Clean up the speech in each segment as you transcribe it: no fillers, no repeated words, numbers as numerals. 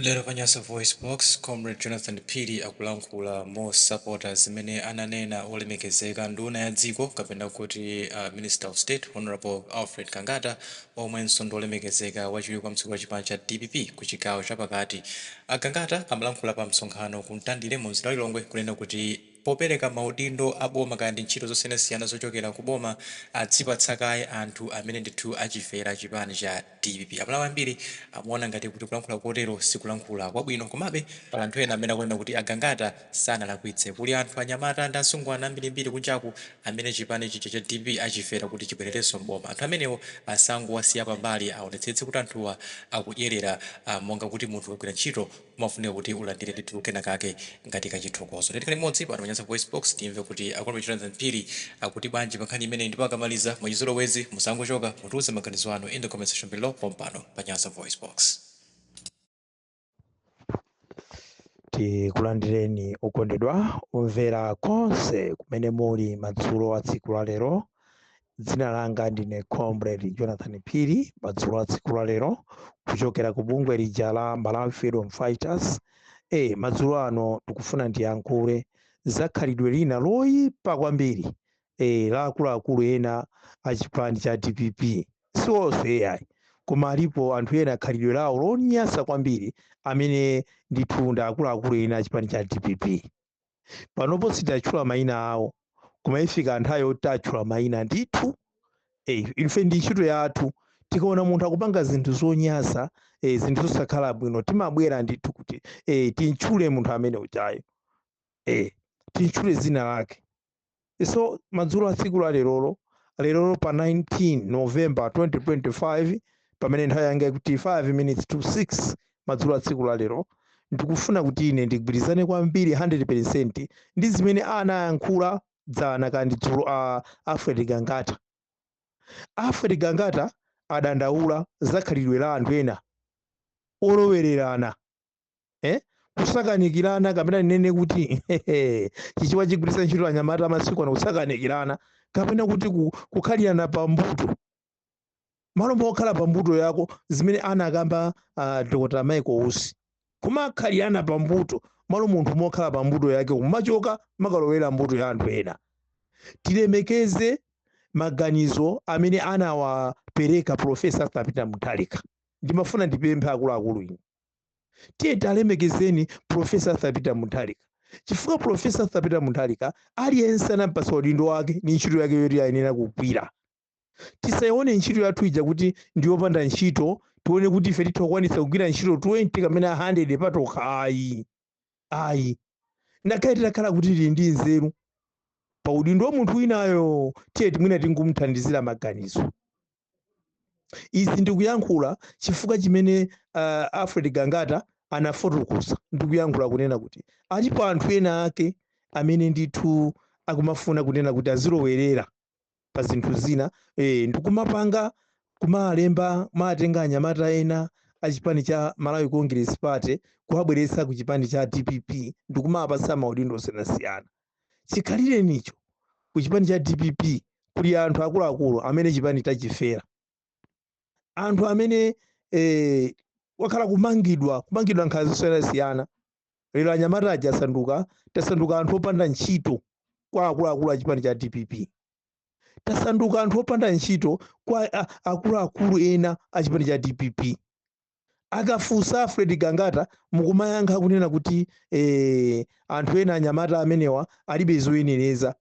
Lero pa Nyasa VoiceBox, Comrade Jonathan Phiri akulankhula mosapota zimene ananena olemekezeka nduna ya dziko kapena kuti Minister of State Honourable Alfred Gangata, omwenso ndi olemekezeka wachiwiri kwa mtsogoleri wa chipani cha dpp ku chigawo chapakati. A Gangata amalankhula pa msonkhano ku Mtandire mu mzinda wa Lilongwe kunena kuti popereka maudindo a boma kaya ndi ntchito zosiyanasiyana zochokera ku boma adzipatsa kaye anthu amene ndithu achifera chipani cha dpp. Amalawi ambiri amaona ngati kuti kulankhula kotero sikulankhula kwabwino komabe pali anthu ena amene akunena kuti a Gangata sanalakwitse. Kuli anthu anyamata ndi asungwana ambirimbiri kunjaku amene chipani chija cha dpp achifera kuti chibwererenso m'boma. Anthu amenewo asangowasiya pambali aonetsetse kuti anthuwa akudyerera monga kuti munthu ukagwira ntchito umafunika kuti ulandire ndithu kenakake ngati kachithokozo. Tikhale limodzi pano pa Nyasa VoiceBox timve kuti a Comrade Jonathan Phiri akuti bwanji pa nkhani imeneyi ndipo akamaliza, mwachizolowezi musangochoka, mutiuze maganizo anu in the comment section below pompano pa Nyasa VoiceBox. Tikulandireni okondedwa omvera konse kumene muli madzulo a tsiku la lero. Dzina langa ndine Comrade Jonathan Phiri, madzulo a tsiku la lero kuchokera ku bungwe lija la Malawi Freedom Fighters. Madzulo ano tikufuna ndiyankhule za khalidwe lina loyipa kwambiri la akuluakulu ena a chipani cha dpp. Si onse ayi, koma alipo anthu ena khalidwe lawo lonyasa kwambiri amene ndithu ndi akuluakulu ena a chipani cha dpp. Panopo sitatchula mayina awo, koma ifika nthawi yoti tatchula mayina ndithu. Ife ndi ntchito yathu, tikaona munthu akupanga zinthu zonyasa, zinthu zosakhala bwino, timabwera ndithu kuti tintchule munthu amene ujayo, tintchule dzina lake. So madzulo a tsiku la lerolo, lerolo pa 19 November 2025, pamene nthawi yanga ikuti 5 minutes to 6 madzulo a tsiku la lero, ndikufuna kuti ine ndigwirizane kwambiri 100% ndi zimene anayankhula dzana kandi dzulo a Alfred Gangata. Alfred Gangata adandaula za khalidwe la anthu ena olowererana, kusakanikirana, kapena ndinene kuti Chichewa chigwiritsa ntchito anyamata amasiku ano, kusakanikirana kapena kuti kukhalirana pambuto malo mokhala pambuto yako, zimene anakamba Dr. Michael Usi, kumakhalirana pambuto malo munthu mokhala pambuto yake kumachoka makalowera mbuto ya anthu ena. Tilemekeze maganizo amene anawapereka Professor Arthur Peter Mutharika. Ndimafuna ndipemphe akuluakulu inu, tiye talemekezeni Professor Arthur Peter Mutharika, chifukwa Professor Arthur Peter Mutharika aliyense anampatsa udindo wake ndi ntchito yake yoti ayenera kugwira. Tisayione ntchito yathu ija kuti ndiyopanda ntchito, tione kuti ife titha kukwanitsa kugwira ntchito 20 kapena 100 patokha. Ayi, ayi, ngakhale titakhala kuti tili ndi nzeru pa udindo wa munthu winayo, tiye timwina tingumthandizira maganizo. Izi ndikuyankhula chifukwa chimene Alfred Gangata anafotokoza. Ndikuyankhula kunena kuti alipo anthu ena ake amene ndithu akumafuna kunena kuti azilowerera pa zinthu zina, ndikumapanga kumalemba, kumatenga anyamata ena a chipani cha Malawi Congress Party kuwabweretsa ku chipani cha dpp ndikumawapatsa maudindo osiyanasiyana. Chikhalirenicho ku chipani cha dpp kuli anthu akuluakulu amene chipani tachifera, anthu amene wakhala kumangidwa nkhanza zosiyanasiyana. Lero anyamata aja asanduka, tasanduka anthu opanda ntchito kwa akuluakulu a chipani cha dpp, tasanduka anthu opanda ntchito kwa akuluakulu ena a chipani cha dpp. Akafunsa Alfred Gangata, mukumayankha kunena kuti anthu ena anyamata amenewa alibe zoyenereza,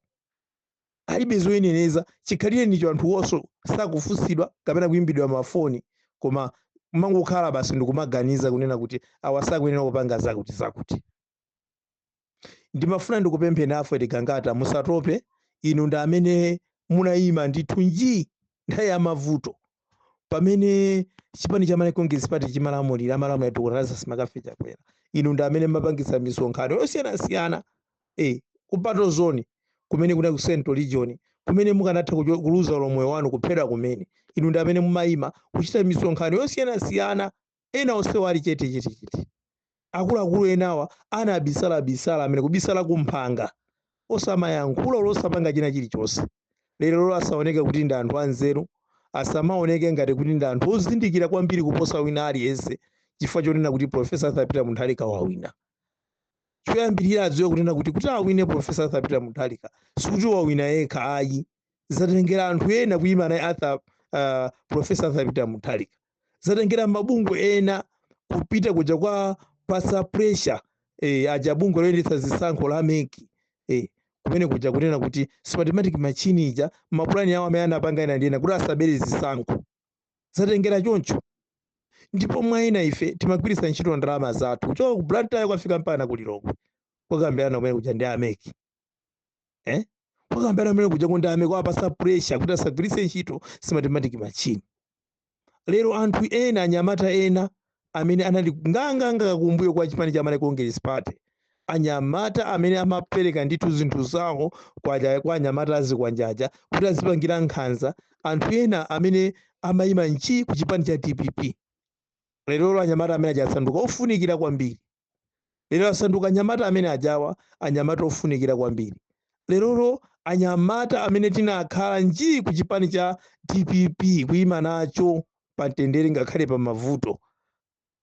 alibe zoyenereza. Chikhalirenicho anthu wonso sakufunsidwa kapena kuyimbidwa mafoni, koma mangokhala basi ndikumaganiza kunena kuti awa sakuyenera kupanga zakuti zakuti. Ndimafuna ndikupempheni Alfred Gangata, musatope. Inu ndi amene munayima ndithu nji nthawi ya mavuto pamene chipani cha Malawi Congress Party chimalamulira, amalamulira Dr. Lazarus McCarthy Chakwera. Inu ndi amene mumapangitsa misonkhano yosiyanasiyana ku battle zone kumene kuna ku Central Region, kumene mukanatha kuluza moyo wanu, kuphedwa kumene. Inu ndi amene mumayima kuchita misonkhano yosiyanasiyana, ena onsewo ali chete chete chete. Akuluakulu enawa anabisala bisala, amene kubisala kumphanga, osamayankhula, osapanga china chilichonse. Lero lolo asaoneke kuti ndi anthu anzeru, asamaoneke ngati kuti ndi anthu ozindikira kwambiri kuposa wina aliyense. chifukwa chonena kuti Professor Arthur Peter Mutharika wawina. Choyambirira adziwe kunena kuti kuti awine Professor Arthur Peter Mutharika, sikuti wawina yekha ayi. Zatengera anthu ena kuyima naye Arthur Professor Arthur Peter Mutharika. Zatengera mabungwe ena kupita kuja kwa pasa pressure aja bungwe loyendetsa zisankho la MEC, kumene kuja kunena kuti Smartmatic machine ija, mapulani awo amene anapanga ena ndi ena kuti asabere zisankho. Zatengera choncho. Ndipo mwa ena ife timagwiritsa ntchito ndalama zathu kuchoka ku Blantyre kwafika mpaka ku Lilongwe, kwakambirana kumene kuja ndi a MEC, kwakambirana kumene kuja ndi a MEC, kwapasa pressure kuti asagwiritse ntchito Smartmatic machine. Lero anthu ena, anyamata ena amene anali nganganga kumbuyo kwa chipani cha Malawi Congress Party, anyamata amene amapereka ndithu zinthu zawo kwa anyamata azikwanjaja kuti azipangira nkhanza anthu ena amene amayima nchi ku chipani cha DPP, lerolo anyamata amene aja asanduka ofunikira kwambiri. Lero asanduka anyamata amene ajawa anyamata ofunikira kwambiri. Lerolo anyamata amene tinakhala nji ku chipani cha DPP, kuyima nacho pa mtendere ngakhale pa mavuto,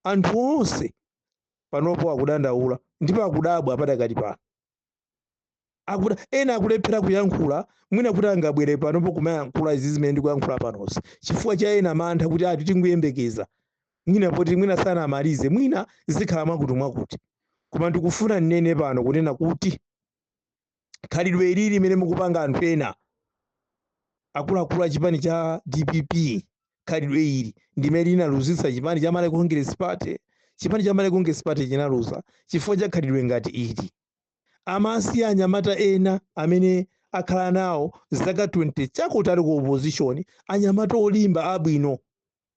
anthu onse panopo akudandaula ndipo akudabwa padakali pano. Ena akulephera kuyankhula, mwina kuti angabwere panopo kumayankhula izi zimene ndikuyankhula panozi, chifukwa cha ena mantha kuti ati tinguyembekeza, mwina poti mwina sanamalize, mwina zikhala mwakuti mwakuti. Koma ndikufuna nnene pano kunena kuti khalidwe ilili limene mukupanga anthu ena akuluakulu a chipani cha DPP, khalidwe ili ndimene linaluzitsa chipani cha Malawi Congress Party. Chipani cha Malawi Congress Party chinaluza chifukwa cha khalidwe ngati ili. Amasiya anyamata ena amene akhala nawo zaka 20 chakutali ku opposition, anyamata olimba abwino,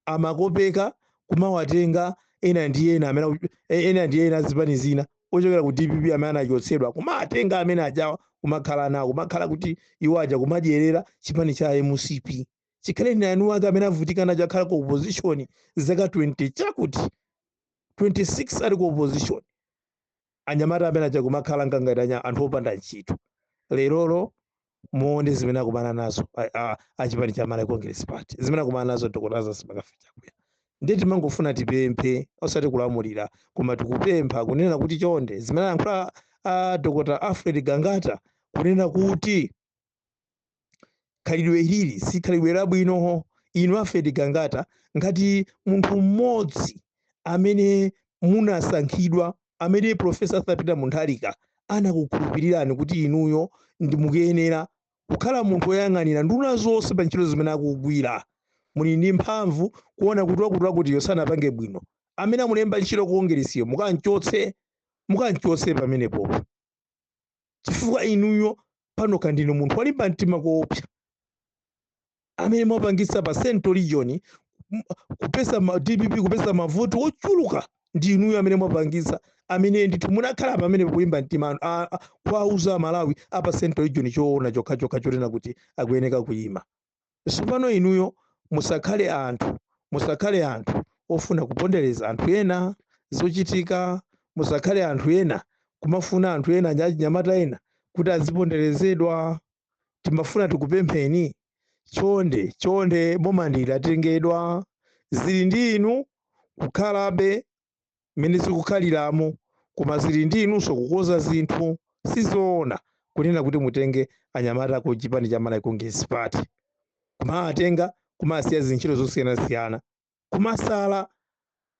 amakopeka kumawatenga ena ndi ena amene ena ndi ena zipani zina ochokera ku DPP amene anachotsedwa, kumatenga amene ajawa kumakhala nawo, kumakhala kuti iwo aja kumadyerera chipani cha MCP. Chikhale ni anu ake amene avutika nacho, akhala ku opposition zaka 20 chakuti 26 ali ku opposition, anyamata amene aja kumakhala ngangati anthu opanda ntchito. Lerolo muone zimene akumana nazo achipani cha Malawi Congress Party, zimene akumana nazo Dr. Lazarus McCarthy Chakwera. Ndiye timangofuna tipemphe, osati kulamulira, koma tikupempha kunena kuti chonde, zimene ayankhula a Dr. Alfred Gangata kunena kuti khalidwe ilili si khalidwe labwino. Inu Alfred Gangata, ngati munthu mmodzi amene munasankhidwa, amene Professor Arthur Peter Mutharika anakukhulupirirani kuti inuyo ndi mukuyenera kukhala munthu woyang'anira nduna zonse pa ntchito zimene akugwira, muli ndi mphamvu kuona kuti wakuti wakutiyo sanapange bwino, amene amulemba ntchito kuongeresiyo mukanchotse, mukanchotse pamenepopo, chifukwa inuyo pano ndinu munthu walimba mtima koopsa amene mwapangitsa pa Central Region kupeza DPP kupeza mavoti ochuluka. Ndi inuyo amene mwapangitsa, amene ndithu munakhala pamene kulimba mtima kuwauza Malawi apa Central Region choona chokhachokha chonena kuti akuyeneka kuyima. Tsopano inuyo musakhale anthu ofuna kupondereza anthu ena zochitika, musakhale anthu ena kumafuna anthu ena, anyamata ena kuti aziponderezedwa. Timafuna tikupempheni, chonde chonde, boma ndilatengedwa, zili ndi inu kukhalabe mmene zikukhaliramo, koma zili ndi inunso kukonza zinthu. Sizoona kunena kuti mutenge anyamata ku chipani cha Malawi Congress Party, kumawatenga kumasiya zintchito zosiyanasiyana, kumasala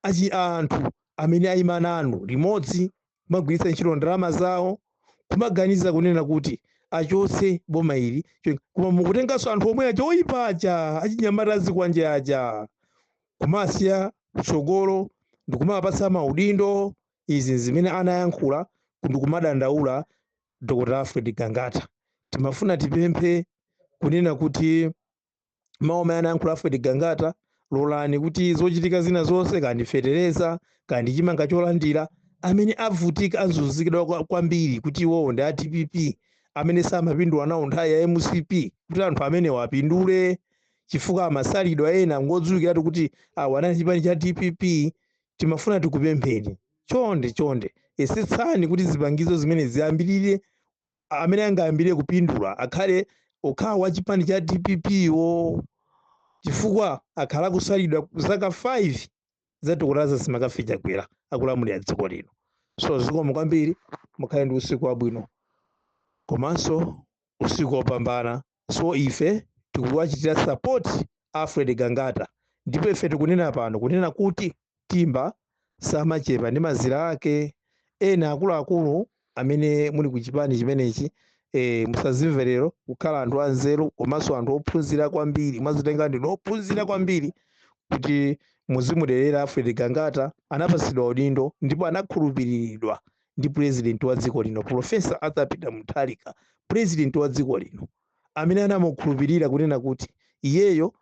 achi anthu amene ayima nanu limodzi, kumagwiritsa ntchito ndalama zawo, kumaganiza kunena kuti achotse boma ili, koma mukutenganso anthu omwe aja oyipa aja, achinyamata azikwanje aja, kumasiya kutsogolo ndikumapatsa maudindo. Izi zimene anayankhula ndikumadandaula Dr. Alfred Gangata. Timafuna tipemphe kunena kuti mawu amene anayankhula Alfred Gangata, lolani kuti zochitika zina zonse, kandi fetereza, kandi chimanga cholandira, amene avutika azunzikidwa kwambiri kuti iwowo ndi a DPP amene samapindula nawo nthawi ya MCP, kuti anthu amenewo apindule, chifukwa amasalidwa ena ngodziwikiratu kuti awa anali chipani cha DPP. Timafuna tikupempheni, chonde chonde, yesetsani kuti zipangizo zimene ziyambirire, amene angayambirire kupindula akhale okhawa wa chipani cha DPP wo, chifukwa akhala kusalidwa zaka 5. Za Dr Lazarus McCarthy Chakwera akulamulira dziko lino. So zikomo kwambiri, mukhale ndi usiku wabwino komanso usiku wopambana. So ife tikuwachitira support Alfred Gangata, ndipo ife tikunena pano kunena kuti timba samachepa ndi mazira ake. Ena akuluakulu amene muli ku chipani chimenechi, musazimverero kukhala anthu anzeru komanso anthu ophunzira kwambiri. Mwazitenga ndinu ophunzira kwambiri kuti muzimuderera Alfred Gangata. Anapasidwa udindo ndipo anakhulupiriridwa ndi President wa dziko lino, Professor Arthur Peter Mutharika, President wa dziko lino, amene anamukhulupirira kunena kuti iyeyo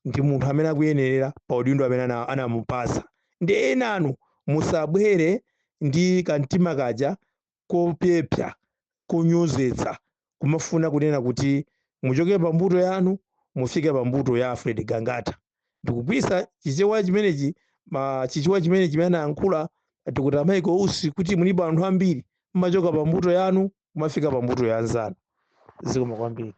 ndi munthu amene akuyenerera pa udindo amene anamupasa. Ndi enanu musabwere ndi kamtima kaja kopyepya, kunyozetsa, kumafuna kunena kuti muchoke pa mbuto yanu mufike pa mbuto ya Alfred Gangata. Ndikugwisa Chichewa chimenechi, Chichewa chimene chimene anayankhula Dr Michael Usi, kuti mulipo anthu ambiri mmachoka pa mbuto yanu kumafika pa mbuto ya anzanu. Zikomo kwambiri.